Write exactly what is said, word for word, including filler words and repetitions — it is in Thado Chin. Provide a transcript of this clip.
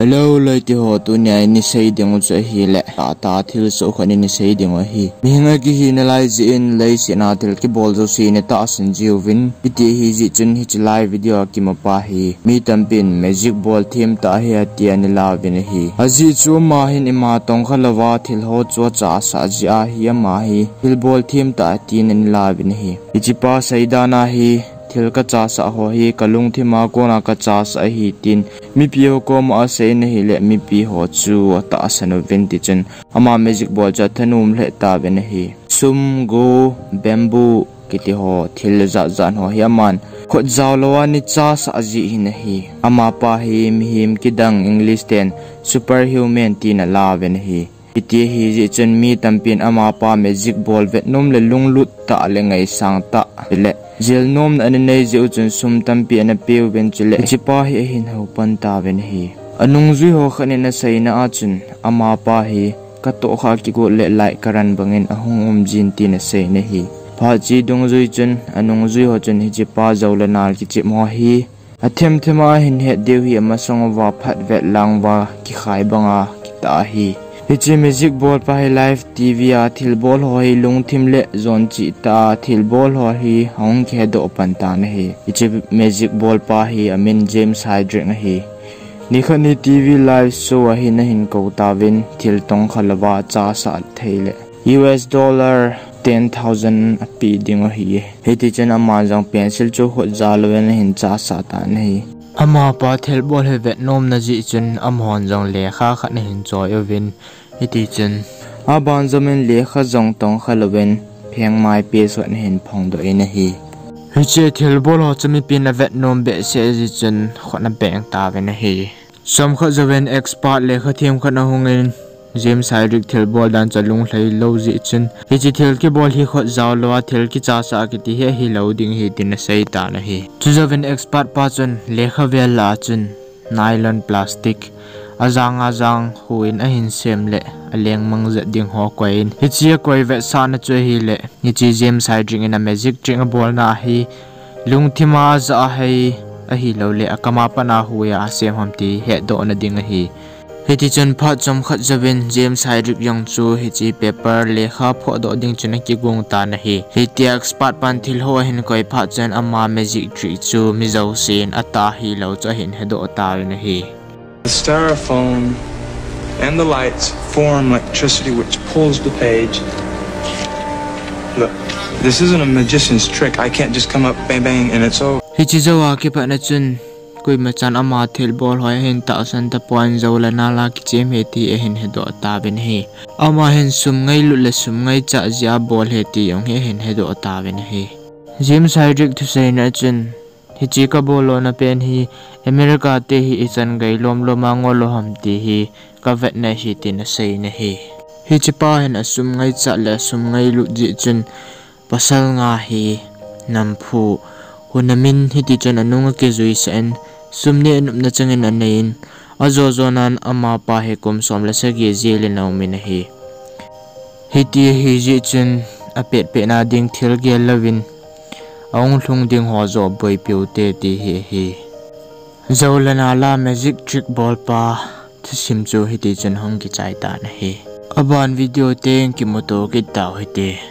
Hello, loite ho, tunia ina sei ding u chu ahile, tah tah thil soh khat ina sei ding u ahi. Mihing a kihi nalai jeh in leiset a thil kibol jouse ina tahsan jiuvin, hiti ahi jeh chun hiche lai video a kimu pa hi mi tampin magic ball them tah ahi tia ana la uvin ahi. Ajeh chu ama hin ima tongkha louva thil ho chu achasah jeh ahi, ama hi thil bol them tah ahi tin ana la uvin ahi. Hiche pa seidan a hi, thil kachasah ho hi kalungthim a kona kachasah ahi tin mipi ho koma asei in ahile mipi ho chu atahsan uvin tichun ama magic ball chu athanom lheh tauvin ahi. Sum, go, bamboo kiti ho thil jat jat ho hi aman khut jao louva ana chasah jeh hin ahi. Ama pa hi mihem kidang English ten superhuman tin ana la uvin ahi. Hiti ahi jeh chun mi tampin ama pa magic ball vetnom le lunglut tah le ngaisang tah le jilnomna ana nei jeh u chun sum tampi ana peuvin chule hiche pa hi ahin hou pan tauvin ahi. Anungjui ho khat in aseina a chun ama pa hi katoh kha kigot le light current bangin ahung um jin tin asei in ahi. Phat che dungjui chun anungjui ho chun hiche pa jou le nal kichep ho hi athem them a ahin het diu hi amasang uva phat vet lang uva kikhai banga kitah ahi. Hiche magic ball pa hi live T V a thil bol ho hi lungthim le jon cheh tah a thil bol ho hi ahung kihedoh pan tan ahi. Hiche magic ball pa hi amin James Hydrick ahi. Nikhat ni T V live show a hin ahin kou tauvin thil tongkha louva chasah thei le U S dollar ten thousand apeh ding ahi. Hiti chun aman jong pencil chu khut jao louvin ahin chasah tan ahi. Ama pa thil bol hi vetnomna jeh chun amahon jong lekha khat ana hin choi uvin, hiti chun aban jom in lekha jong tongkha louvin phengmai page khat ana hin phongdoh in ahi. Hiche thil bol ho chu mipin avetnom behseh jeh chun khut ana beng tauvin ahi. Chomkhat jouvin expert lekha them khat ahungin, James Hydrick thil bol dan chu alunglhai lou jeh chun, hiche thil kibol hi khut jao louva thil kichasah kiti hi ahilou ding ahi tin asei tan ahi. Chujouvin expert pa chun lekha vel lah a chun nylon plastic ajang ajang huin ahin sem le alengmang jat ding ho koi in, hiche akoi vetsahna chu ahile hiche James Hydrick in a magic trick abolna hi lungthim a ajah a hi ahilou le akam a pat a huiya asem ham ti hetdohna ding ahi. Hiti chun phat chomkhat jouvin James Hydrick jong chu hiche paper lekha phohdoh ding chun akigong tan ahi. Hitia expert pan thil ho ahin koi phat chun ama magic trick chu mi jousen atah hilou chu ahin hedoh tauvin ahi. The styrofoam and the lights form electricity which pulls the page. Look, this isn't a magician's trick. I can't just come up bang bang and it's over. Hiche jouva kipatna chun koima chan ama thil bol ho hi ahin tahsan tapon, jou le nal a kichem ahi ti ahin hedoh tauvin ahi. Ama hin sum ngailut le sum ngaichat jeh a bol ahi ti jong hi ahin hedoh tauvin ahi. James Hydrick thuseina chun, hiche kabol lona pen hi America te hi ichan gei lom lom a ngol lou ham ti hi kavetna ahi tin asei in ahi. Hiche pa hin asum ngaichat le asum ngailut jeh chun pasal nga hi namphu hunamin hiti chun anung akijuisah in sum neh nopna changin anei in, ajo jo nan ama pa hi kum som le sagi jail in aumin ahi. Hiti ahi jeh chun apet pet na ding thil gel louvin ahung lhung ding ho joh boipiu te ti hi ahi. Jou le nal a magic trick bol pa thusim chu hiti chun hung kichai tan ahi. Aban video teng kimuto kit tau hite.